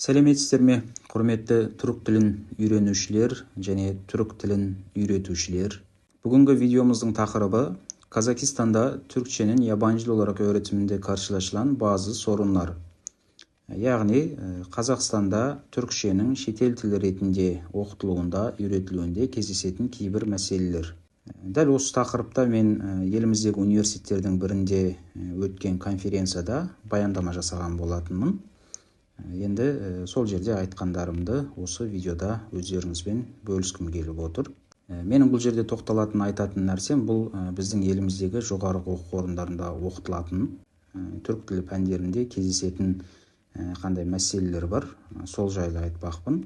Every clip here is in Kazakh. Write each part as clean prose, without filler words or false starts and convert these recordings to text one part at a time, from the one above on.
Сәлеметсіздер ме, құрметті түрік тілін үйренушілер және түрік тілін үйретушілер? Бүгінгі видеомыздың тақырыбы Kazakistan'da Türkçenin yabancı dil olarak öğretiminde karşılaşılan bazı sorunlar. Яғни Қазақстанда түркшенің шетел тілі ретінде оқытылуында, үйретілуінде кездесетін кейбір мәселелер. Дәл осы тақырыпта мен еліміздегі университеттердің бірінде өткен конференцияда баяндама жасаған болатынмын. Енді сол жерде айтқандарымды осы видеода өздеріңізбен бөліскім келіп отыр. Менің бұл жерде тоқталатын, айтатын нәрсем бұл біздің еліміздегі жоғарғы оқу орындарында оқытылатын түрік тілі пәндерінде кездесетін қандай мәселелер бар, сол жайлы айтпақпын.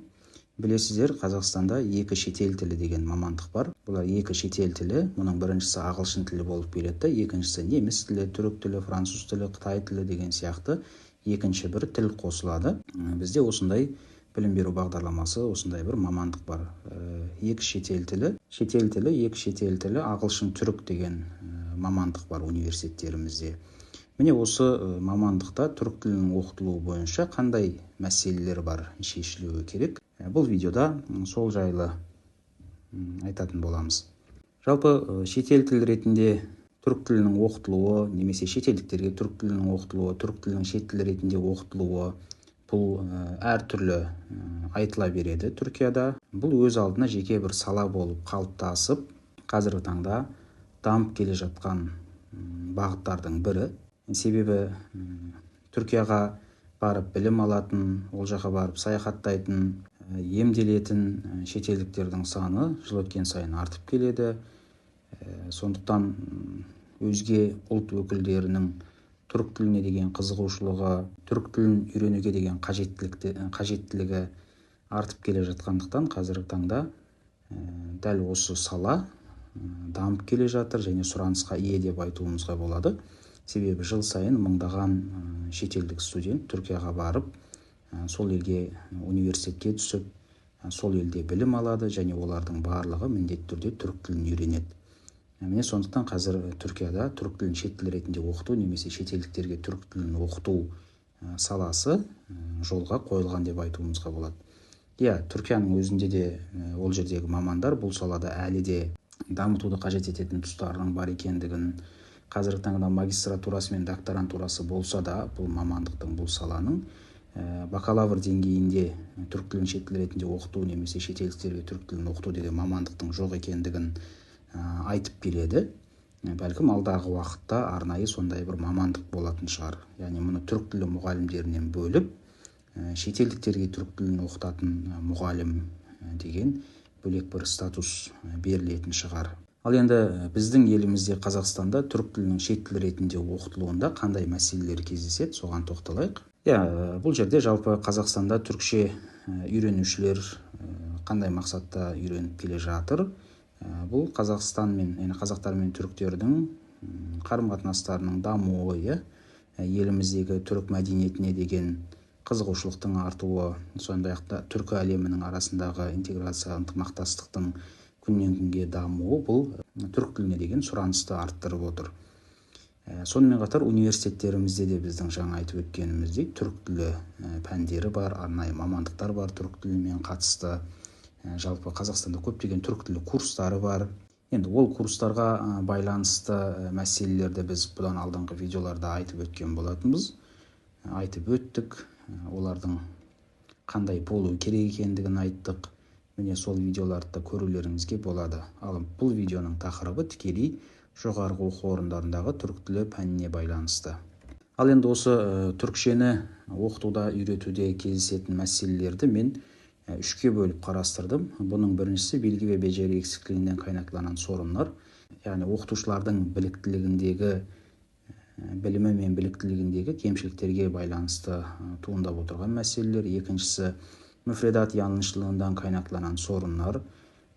Білесіздер, Қазақстанда екі шетел тілі деген мамандық бар. Бұлар екі шетел тілі, мұның біріншісі ағылшын тілі болып келеді, екіншісі неміс тілі, түрік тілі, француз тілі, қытай тілі деген сияқты екінші бір тіл қосылады. Бізде осындай білім беру бағдарламасы, осындай бір мамандық бар. Екі шетел тілі, шетел тілі, екі шетел тілі, ағылшын, түрік деген мамандық бар университеттерімізде. Міне осы мамандықта түрік тілінің оқытылуы бойынша қандай мәселелер бар, шешілуі керек. Бұл видеода сол жайлы айтатын боламыз. Жалпы шетел тілі ретінде түрік тілінің оқытылуы немесе шетелдіктерге түрік тілінің оқытылуы, түрік тілінің шет тілі ретінде оқытылуы бұл әртүрлі айтыла береді Түркияда. Бұл өз алдына жеке бір сала болып қалыптасып, қазіргі таңда дамып келе жатқан бағыттардың бірі. Себебі Түркияға барып білім алатын, ол жаққа барып саяхаттайтын, емделетін шетелдіктердің саны жыл өткен сайын артып келеді. Сондықтан өзге ұлт өкілдерінің түрік тіліне деген қызығушылығы, түрік тілін үйренуге деген қажеттілігі артып келе жатқандықтан қазіргі таңда дәл осы сала дамып келе жатыр және сұранысқа ие деп айтуымызға болады. Себебі жыл сайын мыңдаған шетелдік студент Түркияға барып, сол елге университетке түсіп, сол елде білім алады және олардың барлығы міндетті түрде түрік тілін үйренеді. Міне сондықтан қазір Түркияда түрік тілін шет тілі ретінде оқыту немесе шетелдіктерге түрік тілін оқыту саласы жолға қойылған деп айтуымызға болады. Иә, Түркияның өзінде де ол жердегі мамандар бұл салада әлі де дамытуды қажет ететін тұстарының бар екендігін, қазіргі таңда магистратурасы мен докторантурасы болса да бұл мамандықтың, бұл саланың бакалавр деңгейінде түрік тілін шет тілі ретінде оқыту немесе шетелдіктерге түрік тілін оқыту деген мамандықтың жоқ екендігін айтып келеді. Бәлкім алдағы уақытта арнайы сондай бір мамандық болатын шығар. Яғни мұны түрік тілі мұғалімдерінен бөліп, шетелдіктерге түрік тілін оқытатын мұғалім деген бөлек бір статус берілетін шығар. Ал енді біздің елімізде, Қазақстанда түрік тілінің шет тілі ретінде оқытылуында қандай мәселелер кездеседі, соған тоқталайық. Иә, бұл жерде жалпы Қазақстанда түркше үйренушілер қандай мақсатта үйреніп келе жатыр? Бұл Қазақстан мен, яғни қазақтар мен түріктердің қарым-қатынастарының дамуы, иә, еліміздегі түрік мәдениетіне деген қызығушылықтың артуы, сондай-ақ та түркі әлемінің арасындағы интеграция, ынтымақтастықтың күннен күнге дамуы бұл түрік тіліне деген сұранысты арттырып отыр. Сонымен қатар университеттерімізде де біздің жаңа айтып өткеніміздей түрік тілі пәндері бар, арнайы мамандықтар бар түрік тілімен қатысты. Жалпы Қазақстанда көптеген түрік тілі курстары бар. Енді ол курстарға байланысты мәселелерді біз бұдан алдыңғы видеоларда айтып өткен болатынбыз. Айтып өттік, олардың қандай болу керек екендігін айттық. Міне сол видеоларды да көрулеріңізге болады. Ал бұл видеоның тақырыбы тікелей жоғарғы оқу орындарындағы түрік тілі пәніне байланысты. Ал енді осы түркшені оқытуда, үйретуде кездесетін мәселелерді мен үшке бөліп қарастырдым. Бұның біріншісі bilgi ve beceri eksikliğinden kaynaklanan sorunlar. Яғни оқытушылардың біліктілігіндегі, білімі мен біліктілігіндегі кемшіліктерге байланысты туындап отырған мәселелер. Екіншісі müfredat yanlışlığından kaynaklanan sorunlar.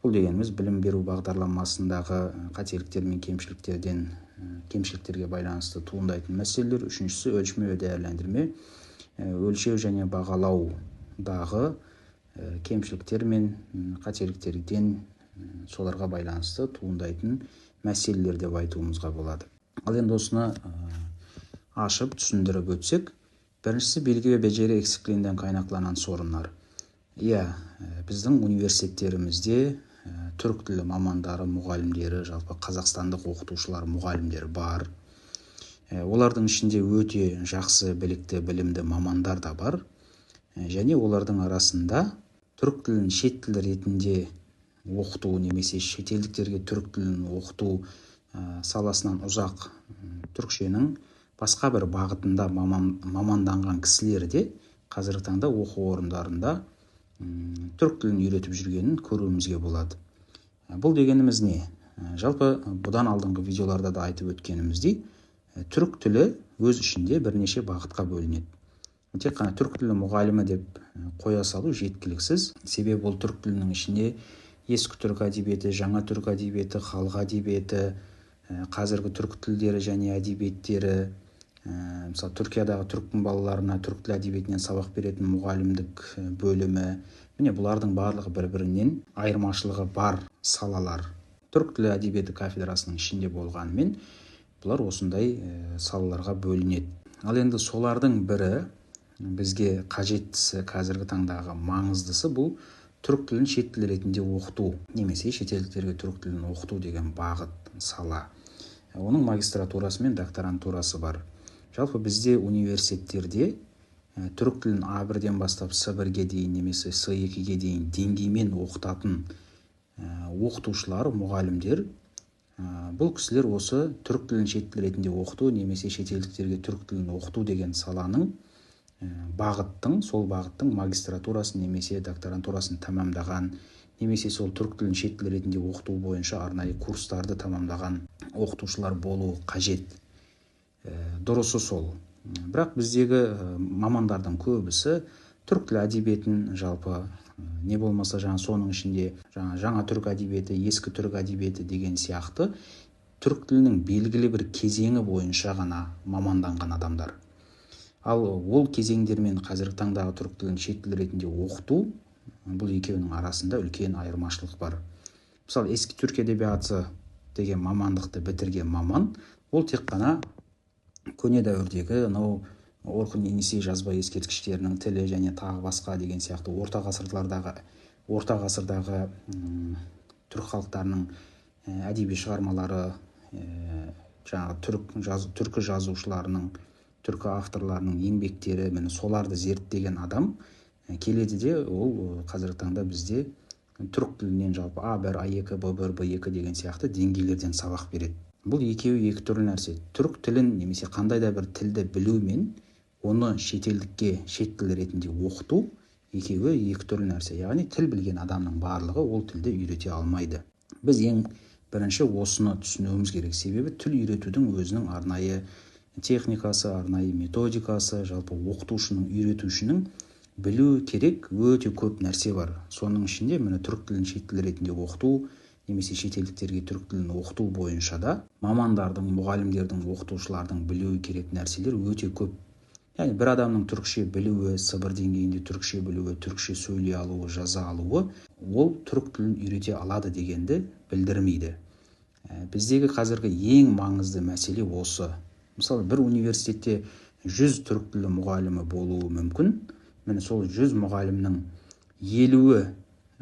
Бұл дегеніміз білім беру бағдарламасындағы қателіктер мен кемшіліктерге байланысты туындайтын мәселелер. Үшіншісі ölçme ve değerlendirme, өлшеу және бағалаудағы кемшіліктер мен қателіктерден, соларға байланысты туындайтын мәселелер деп айтуымызға болады. Ал енді осыны ашып түсіндіріп өтсек, Біріншісі bilgi ve beceri eksikliğinden kaynaklanan sorunlar. Иә, біздің университеттерімізде түрік тілі мамандары, мұғалімдері, жалпы қазақстандық оқытушылар, мұғалімдер бар. Олардың ішінде өте жақсы, білікті, білімді мамандар да бар. Және олардың арасында түрік тілін шет тіл ретінде оқыту немесе шетелдіктерге түрік тілін оқыту саласынан ұзақ, түркшенің басқа бір бағытында маманданған кісілер де қазіргі таңда оқу орындарында түрік тілін үйретіп жүргенін көруімізге болады. Бұл дегеніміз не? Жалпы бұдан алдыңғы видеоларда да айтып өткеніміздей, түрік тілі өз ішінде бірнеше бағытқа бөлінеді. Тек қана түрік тілі мұғалімі деп қоя салу жеткіліксіз. Себебі ол түрік тілінің ішінде ескі түрік әдебиеті, жаңа түрік әдебиеті, халық әдебиеті, қазіргі түрік тілдері және әдебиеттері, мысалы Түркиядағы түріктің балаларына түрік тілі әдебиетінен сабақ беретін мұғалімдік бөлімі, міне бұлардың барлығы бір-бірінен айырмашылығы бар салалар. Түрік тілі әдебиеті кафедрасының ішінде болғанымен бұлар осындай салаларға бөлінеді. Ал енді солардың бірі бізге қажеттісі, қазіргі таңдағы маңыздысы бұл түрік тілін шет тіл ретінде оқыту немесе шетелдіктерге түрік тілін оқыту деген бағыт, сала. Оның магистратурасы мен докторантурасы бар. Жалпы бізде университеттерде түрік тілін А1-ден бастап С1-ге дейін немесе С2-ге дейін деңгеймен оқытатын оқытушылар, мұғалімдер, бұл кісілер осы түрік тілін шет тіл ретінде оқыту немесе шетелдіктерге түрік тілін оқыту деген саланың бағыттың, сол бағыттың магистратурасын немесе докторантурасын тәмамдаған немесе сол түрік тілін шет тіл ретінде оқыту бойынша арнайы курстарды тәмамдаған оқытушылар болуы қажет. Дұрысы сол. Бірақ біздегі мамандардың көбісі түрік тілі әдебиетін жалпы не болмаса жаңа соның ішінде жаңа түрік әдебиеті, ескі түрік әдебиеті деген сияқты түрік тілінің белгілі бір кезеңі бойынша ғана маманданған адамдар. Ал ол кезеңдермен қазіргі таңдағы түрік тілін шет тіл ретінде оқыту, бұл екеуінің арасында үлкен айырмашылық бар. Мысалы, ескі түрік әдебиеті деген мамандықты бітірген маман, ол тек қана көне дәуірдегі анау Орхон Енисей жазба ескерткіштерінің тілі және тағы басқа деген сияқты орта ғасырдағы түрік халықтарының әдеби шығармалары, жаңағы түркі жазушыларының, түркі авторларының еңбектері, міне соларды зерттеген адам келеді де, ол қазіргі таңда бізде түрік тілінен жалпы А1, А2, Б1, Б2 деген сияқты деңгейлерден сабақ береді. Бұл екеуі екі түрлі нәрсе. Түрік тілін немесе қандай да бір тілді білу мен оны шетелдікке шет тіл ретінде оқыту екеуі екі түрлі нәрсе. Яғни тіл білген адамның барлығы ол тілді үйрете алмайды. Біз ең бірінші осыны түсінуіміз керек. Себебі тіл үйретудің өзінің арнайы техникасы, арнайы методикасы, жалпы оқытушының, үйретушінің білуі керек өте көп нәрсе бар. Соның ішінде міне түрік тілін шет тіл ретінде оқыту немесе шетелдіктерге түрік тілін оқыту бойынша да мамандардың, мұғалімдердің, оқытушылардың білуі керек нәрселер өте көп. Яғни бір адамның түрікше білуі, С1 деңгейінде түрікше білуі, түрікше сөйлей алуы, жаза алуы, ол түрік тілін үйрете алады дегенді білдірмейді. Біздегі қазіргі ең маңызды мәселе осы. Мысалы, бір университетте 100 түрік тілі мұғалімі болуы мүмкін. Міне сол 100 мұғалімнің 50-і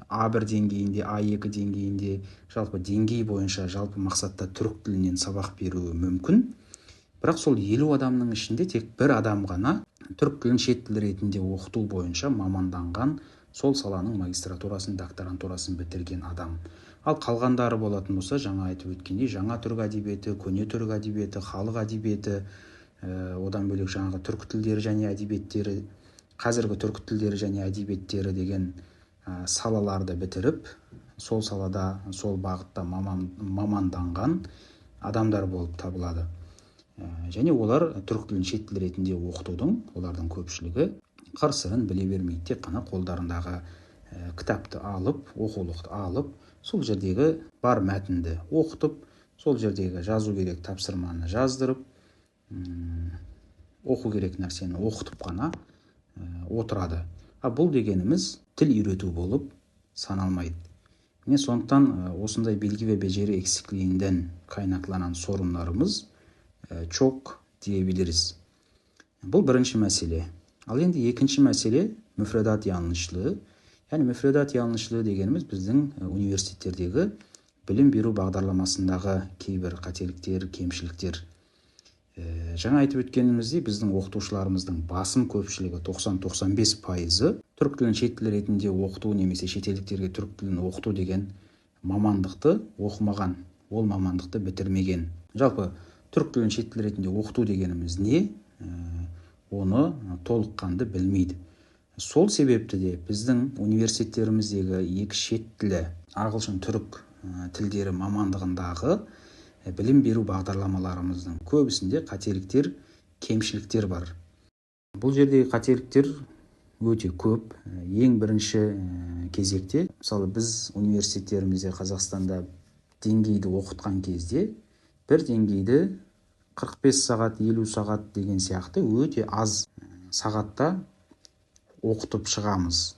А1 деңгейінде, А2 деңгейінде, жалпы деңгей бойынша, жалпы мақсатта түрік тілінен сабақ беруі мүмкін. Бірақ сол 50 адамның ішінде тек бір адам ғана түрік тілін шет тіл ретінде оқыту бойынша маманданған, сол саланың магистратурасын, докторантурасын бітірген адам. Ал қалғандары болатын болса, жаңа айтып өткендей, жаңа түрік әдебиеті, көне түрік әдебиеті, халық әдебиеті, одан бөлек жаңағы түрік тілдері және әдебиеттері, қазіргі түрік тілдері және әдебиеттері деген салаларды бітіріп, сол салада, сол бағытта маманданған адамдар болып табылады. Және олар түрік тілін шет тіл ретінде оқытудың, олардың көпшілігі қыр сырын біле бермейді. Тек қана қолдарындағы кітапты алып, оқулықты алып, сол жердегі бар мәтінді оқытып, сол жердегі жазу керек тапсырманы жаздырып, оқу керек нәрсені оқытып қана отырады. А бұл дегеніміз тіл үйрету болып саналмайды. Міне сондықтан осындай bilgi ve beceri eksikliğinden kaynaklanan sorunlarımız çok diyebiliriz. Бұл бірінші мәселе. Ал енді екінші мәселе müfredat yanlışlığı. Яғни müfredat yanlışlığı дегеніміз біздің университеттердегі білім беру бағдарламасындағы кейбір қателіктер, кемшіліктер. Жаңа айтып өткеніміздей, біздің оқытушыларымыздың басым көпшілігі 90-95% түрік тілін шет тілі ретінде оқыту немесе шетелдіктерге түрік тілін оқыту деген мамандықты оқымаған, ол мамандықты бітірмеген. Жалпы түрік тілін шет тілі ретінде оқыту дегеніміз не? Оны толыққанды білмейді. Сол себепті де біздің университеттеріміздегі екі шет тілі, ағылшын, түрік тілдері мамандығындағы білім беру бағдарламаларымыздың көбісінде қателіктер, кемшіліктер бар. Бұл жердегі қателіктер өте көп. Ең бірінші кезекте, мысалы, біз университеттерімізде Қазақстанда деңгейді оқытқан кезде бір деңгейді 45 сағат, 50 сағат деген сияқты өте аз сағатта оқытып шығамыз.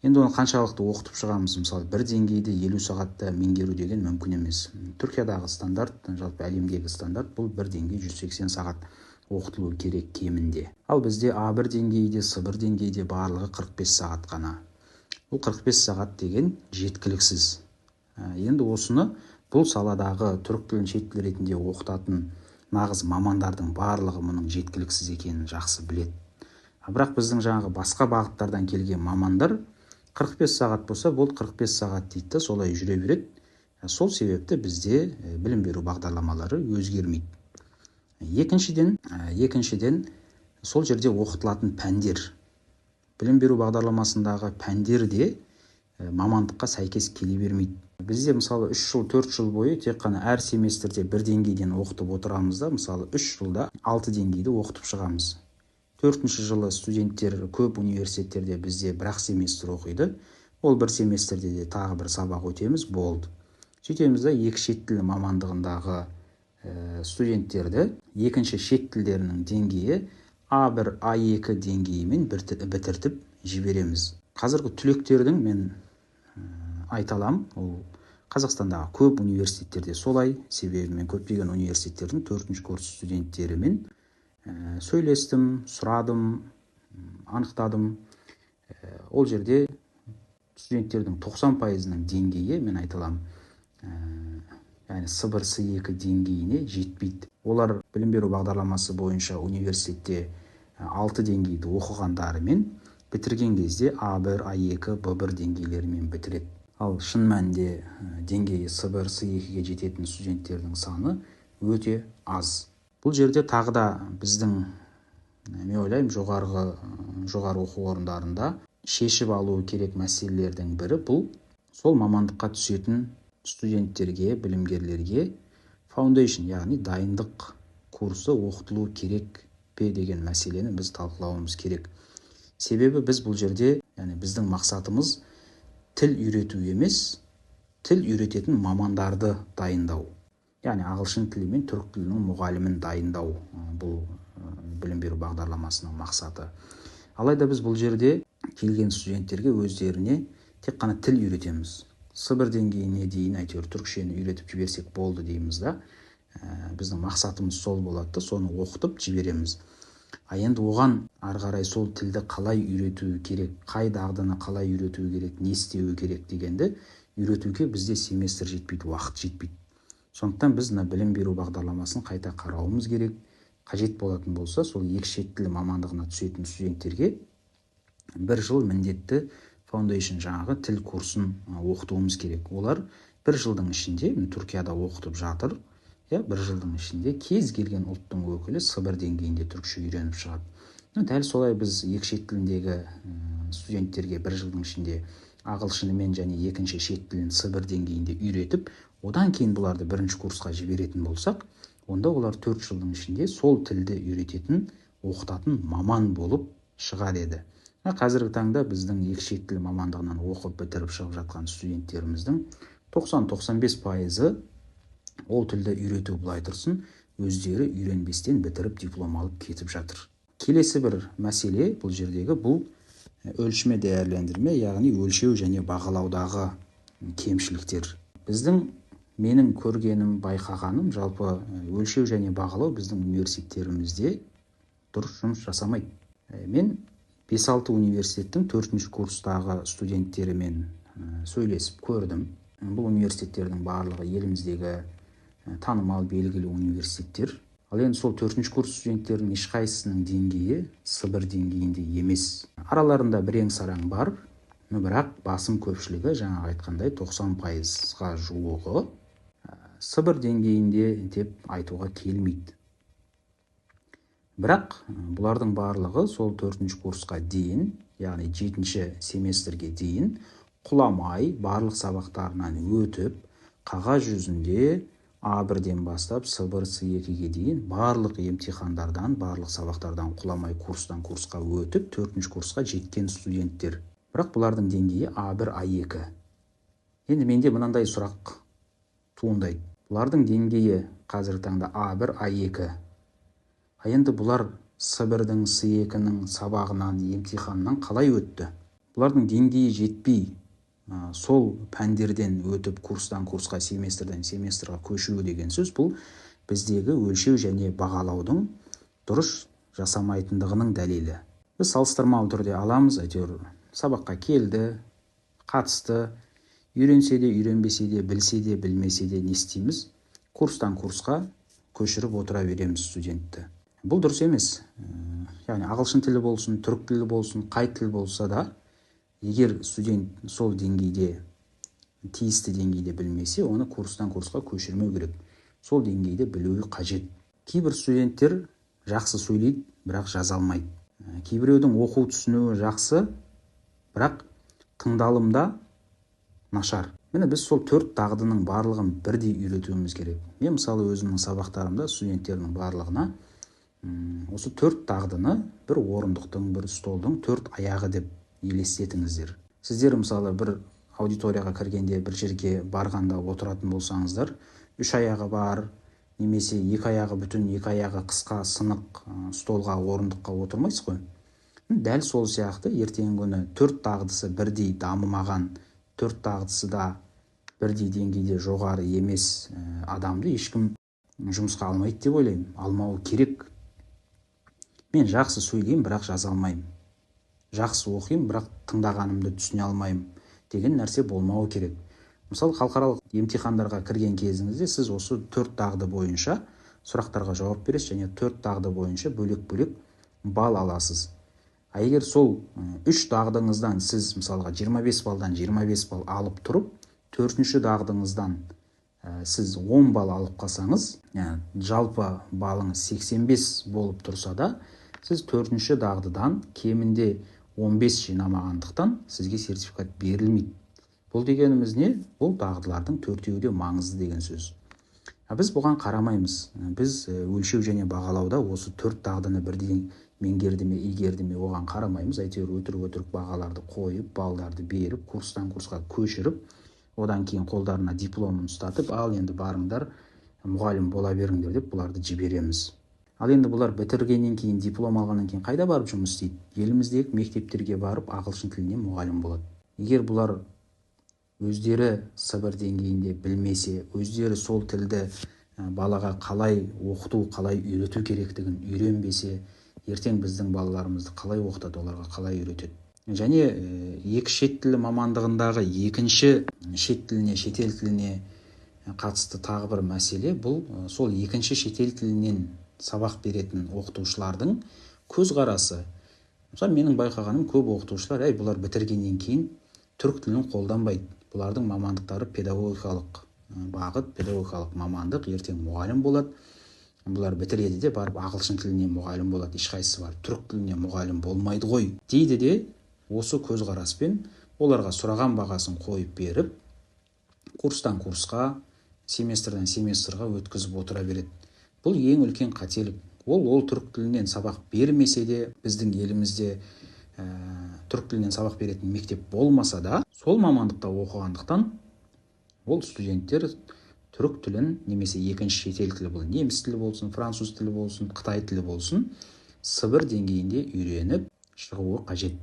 Енді оны қаншалықты оқытып шығамыз? Мысалы, бір деңгейді 50 сағатта меңгеру деген мүмкін емес. Түркиядағы стандарт, жалпы әлемдегі стандарт, бұл бір деңгей 180 сағат оқытылу керек кемінде. Ал бізде А1 деңгейде, С1 деңгейде барлығы 45 сағат қана. Бұл 45 сағат деген жеткіліксіз. Енді осыны бұл саладағы түрік тілін шет тілі ретінде оқытатын нағыз мамандардың барлығы мұның жеткіліксіз екенін жақсы біледі. Бірақ біздің жаңағы басқа бағыттардан келген мамандар 45 сағат болса, болды 45 сағат дейді де, солай жүре береді. Сол себепті бізде білім беру бағдарламалары өзгермейді. Екіншіден, сол жерде оқытылатын пәндер, білім беру бағдарламасындағы пәндер де мамандыққа сәйкес келе бермейді. Бізде мысалы 3 жыл, 4 жыл бойы тек қана әр семестрде бір деңгейден оқытып отырамыз да, мысалы 3 жылда 6 деңгейді оқытып шығамыз. 4-ші жылы студенттер көп университеттерде бізде бір-ақ семестр оқиды. Ол бір семестрде де тағы бір сабақ өтеміз, болды. Сөйтеміз да, екі шет тілі мамандығындағы студенттерді екінші шет тілдерінің деңгейі А1, А2 деңгейімен бітіртіп жібереміз. Қазіргі түлектердің мен айта аламын, ол Қазақстандағы көп университеттерде солай, себебі мен көптеген университеттердің 4-ші курс студенттерімен сөйлестім, сұрадым, анықтадым. Ол жерде студенттердің 90%-ының деңгейі, мен айта аламын, яғни С1, С2 деңгейіне жетпейді. Олар білім беру бағдарламасы бойынша университетте 6 деңгейді оқығандарымен бітірген кезде А1, А2, Б1 деңгейлерімен бітіреді. Ал шын мәнінде деңгейі С1, С2-ге жететін студенттердің саны өте аз. Бұл жерде тағы да біздің, мен ойлаймын, жоғары оқу орындарында шешіп алу керек мәселелердің бірі бұл сол мамандыққа түсетін студенттерге, білімгерлерге foundation, яғни дайындық курсы оқытылу керек пе деген мәселені біз талқылауымыз керек. Себебі біз бұл жерде, яғни біздің мақсатымыз тіл үйрету емес, тіл үйрететін мамандарды дайындау. Яғни ағылшын тілі мен түрік тілінің мұғалімін дайындау бұл білім беру бағдарламасының мақсаты. Алайда біз бұл жерде келген студенттерге өздеріне тек қана тіл үйретеміз. С1 деңгейіне дейін әйтеуір түрікшені үйретіп жіберсек болды дейміз да. Біздің мақсатымыз сол болады да, соны оқытып жібереміз. А енді оған ары қарай сол тілді қалай үйрету керек, қай дағдыны қалай үйрету керек, не істеу керек дегенді үйретуге бізде семестр жетпейді, уақыт жетпейді. Сондықтан біз мына білім беру бағдарламасын қайта қарауымыз керек. Қажет болатын болса, сол екі шет тілі мамандығына түсетін студенттерге бір жыл міндетті foundation жаңағы тіл курсын оқытуымыз керек. Олар бір жылдың ішінде, Түркияда оқытып жатыр, бір жылдың ішінде кез келген ұлттың өкілі С1 деңгейінде түрікше үйреніп шығады. Дәл солай біз екі шет тіліндегі студенттерге бір жылдың ішінде ағылшынымен және екінші шет тілін С1 деңгейінде үйретіп, одан кейін бұларды бірінші курсқа жіберетін болсақ, онда олар 4 жылдың ішінде сол тілді үйрететін, оқытатын маман болып шығар еді. Қазіргі таңда біздің екі шет тіл мамандығынан оқып бітіріп шығып жатқан студенттеріміздің 90-95% ол тілді үйрету былай тұрсын, өздері үйренбестен бітіріп диплом алып кетіп жатыр. Келесі бір мәселе бұл жердегі бұл өлшеме değerlendirme, яғни өлшеу және бағалаудағы кемшіліктер. Біздің менің көргенім, байқағаным, жалпы өлшеу және бағалау біздің университеттерімізде дұрыс жұмыс жасамайды. Мен 5-6 университеттің 4-ші курстағы студенттерімен сөйлесіп көрдім. Бұл университеттердің барлығы еліміздегі танымал, белгілі университеттер. Ал енді сол 4-ші курс студенттерінің ешқайсысының деңгейі С1 деңгейінде емес. Араларында бірең-сараң бар, но бірақ басым көпшілігі, жаңағы айтқандай, 90%-ға жуығы С1 деңгейінде деп айтуға келмейді. Бірақ бұлардың барлығы сол 4-ші курсқа дейін, яғни 7-ші семестрге дейін құламай барлық сабақтарынан өтіп, қағаз жүзінде А1-ден бастап С1, С2-ге дейін барлық емтихандардан, барлық сабақтардан құламай курстан курсқа өтіп, 4-ші курсқа жеткен студенттер. Бірақ бұлардың деңгейі А1, А2. Енді менде мынандай сұрақ туындайды. Бұлардың деңгейі қазіргі таңда А1, А2. А енді бұлар С1-дің, С2-нің сабағынан, емтиханынан қалай өтті? Бұлардың деңгейі жетпей, сол пәндерден өтіп, курстан курсқа, семестрден семестрға көшуі деген сөз, бұл біздегі өлшеу және бағалаудың дұрыс жасамайтындығының дәлелі. Біз салыстырмалы түрде аламыз, әйтеуір сабаққа келді, қатысты, үйренсе де, үйренбесе де, білсе де, білмесе де не істейміз? Курстан курсқа көшіріп отыра береміз студентті. Бұл дұрыс емес. Яғни ағылшын тілі болсын, түрік тілі болсын, қай тіл болса да, егер студент сол деңгейде, тиісті деңгейде білмесе, оны курстан курсқа көшірмеу керек. Сол деңгейде білуі қажет. Кейбір студенттер жақсы сөйлейді, бірақ жаза алмайды. Кейбіреудің оқу түсінуі жақсы, бірақ тыңдалымда нашар. Міне біз сол 4 дағдының барлығын бірдей үйретуіміз керек. Мен мысалы өзімнің сабақтарымда студенттердің барлығына осы 4 дағдыны бір орындықтың, бір столдың 4 аяғы деп елестетіңіздер. Сіздер мысалы бір аудиторияға кіргенде, бір жерге барғанда отыратын болсаңыздар, 3 аяғы бар, немесе 2 аяғы бүтін, 2 аяғы қысқа, сынық столға, орындыққа отырмайсыз ғой. Дәл сол сияқты ертеңгі күні 4 дағдысы бірдей дамымаған, 4 дағдысы да бірдей деңгейде жоғары емес адамды ешкім жұмысқа алмайды деп ойлаймын. Алмауы керек. Мен жақсы сөйлеймін, бірақ жаза алмаймын. Жақсы оқимын, бірақ тыңдағанымды түсіне алмаймын деген нәрсе болмауы керек. Мысалы, халықаралық емтихандарға кірген кезіңізде сіз осы 4 дағды бойынша сұрақтарға жауап бересіз және 4 дағды бойынша бөлек-бөлек балл аласыз. А егер сол 3 дағдыңыздан сіз мысалға 25 балдан 25 балл алып тұрып, 4-ші дағдыңыздан сіз 10 балл алып қалсаңыз, жалпы балыңыз 85 болып тұрса да, сіз 4-ші дағдыдан кемінде 15 жинамағандықтан сізге сертификат берілмейді. Бұл дегеніміз не? Бұл дағдылардың 4-еуі де маңызды деген сөз. А біз бұған қарамаймыз. Біз өлшеу және бағалауда осы 4 дағдыны бірдей меңгерді ме, игерді ме, оған қарамаймыз. Әйтеуір өтірік-өтірік бағаларды қойып, балдарды беріп, курстан курсқа көшіріп, одан кейін қолдарына дипломын ұстатып, ал енді барыңдар, мұғалім бола беріңдер деп бұларды жібереміз. Ал енді бұлар бітіргеннен кейін, диплом алғаннан кейін қайда барып жұмыс істейді? Еліміздегі мектептерге барып ағылшын тілінен мұғалім болады. Егер бұлар өздері С1 деңгейінде білмесе, өздері сол тілді балаға қалай оқыту, қалай үйрету керектігін үйренбесе, ертең біздің балаларымызды қалай оқытады, оларға қалай үйретеді? Және екі шет тілі мамандығындағы екінші шет тіліне, шетел тіліне қатысты тағы бір мәселе, бұл сол екінші шетел тілінен сабақ беретін оқытушылардың көзқарасы. Мысалы, менің байқағаным, көп оқытушылар, бұлар бітіргеннен кейін түрік тілін қолданбайды. Бұлардың мамандықтары педагогикалық бағыт, педагогикалық мамандық, ертең мұғалім болады. Бұлар бітіреді де барып ағылшын тілінен мұғалім болады, ешқайсысы барып түрік тілінен мұғалім болмайды ғой дейді де, осы көзқараспен оларға сұраған бағасын қойып беріп, курстан курсқа, семестрден семестрға өткізіп отыра береді. Бұл ең үлкен қателік. Ол түрік тілінен сабақ бермесе де, біздің елімізде түрік тілінен сабақ беретін мектеп болмаса да, сол мамандықта оқығандықтан ол студенттер түрік тілін немесе екінші шетел тілі, бұл неміс тілі болсын, француз тілі болсын, қытай тілі болсын, С1 деңгейінде үйреніп шығуы қажет.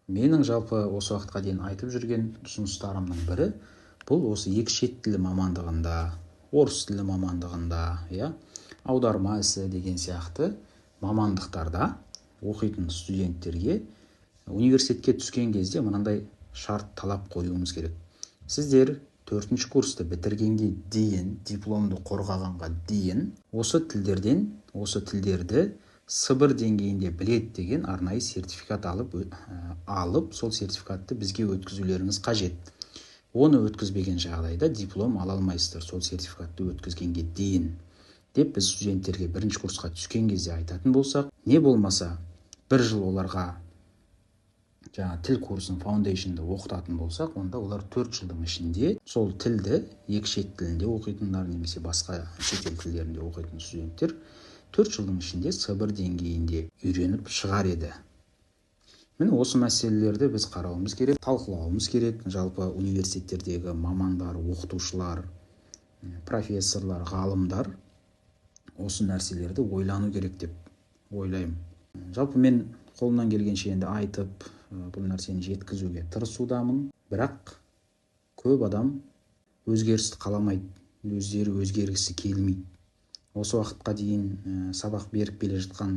Менің жалпы осы уақытқа дейін айтып жүрген ұсыныстарымның бірі, бұл осы екі шет тілі мамандығында, орыс тілі мамандығында, аударма ісі деген сияқты Мамандықтарда оқитын студенттерге университетке түскен кезде мынандай шарт, талап қоюымыз керек: сіздер төртінші курсты бітіргенге дейін, дипломды қорғағанға дейін осы тілдерден, осы тілдерді С1 деңгейінде біледі деген арнайы сертификат алып, сол сертификатты бізге өткізулеріңіз қажет. Оны өткізбеген жағдайда диплом ала алмайсыздар сол сертификатты өткізгенге дейін деп біз студенттерге бірінші курсқа түскен кезде айтатын болсақ, не болмаса бір жыл оларға жаңа тіл курсын, foundation ды оқытатын болсақ, онда олар 4 жылдың ішінде сол тілді, екі шет тілінде оқитындар немесе басқа шетел тілдерінде оқитын студенттер 4 жылдың ішінде С1 деңгейінде үйреніп шығар еді. Міне, осы мәселелерді біз қарауымыз керек, талқылауымыз керек. Жалпы университеттердегі мамандар, оқытушылар, профессорлар, ғалымдар осы нәрселерді ойлану керек деп ойлаймын. Жалпы мен қолымнан келгенше енді айтып, бұл нәрсені жеткізуге тырысудамын. Бірақ көп адам өзгерісті қаламайды, өздері өзгергісі келмейді. Осы уақытқа дейін сабақ беріп келе жатқан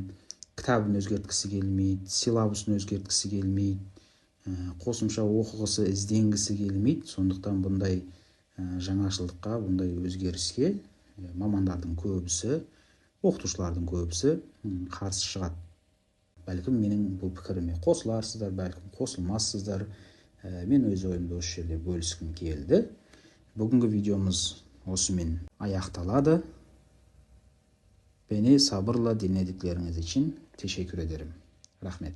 кітабын өзгерткісі келмейді, силабусын өзгерткісі келмейді, қосымша оқығысы, ізденгісі келмейді. Сондықтан бұндай жаңашылдыққа, бұндай өзгеріске мамандардың көбісі, оқытушылардың көбісі қарсы шығады. Бәлкім, менің бұл пікіріме қосыларсыздар, бәлкім, қосылмассыздар. Мен өз ойымды осы жерде бөліскім келді. Бүгінгі видеомыз осымен аяқталады. Beni sabırla dinledikleriniz için teşekkür ederim. Рахмет.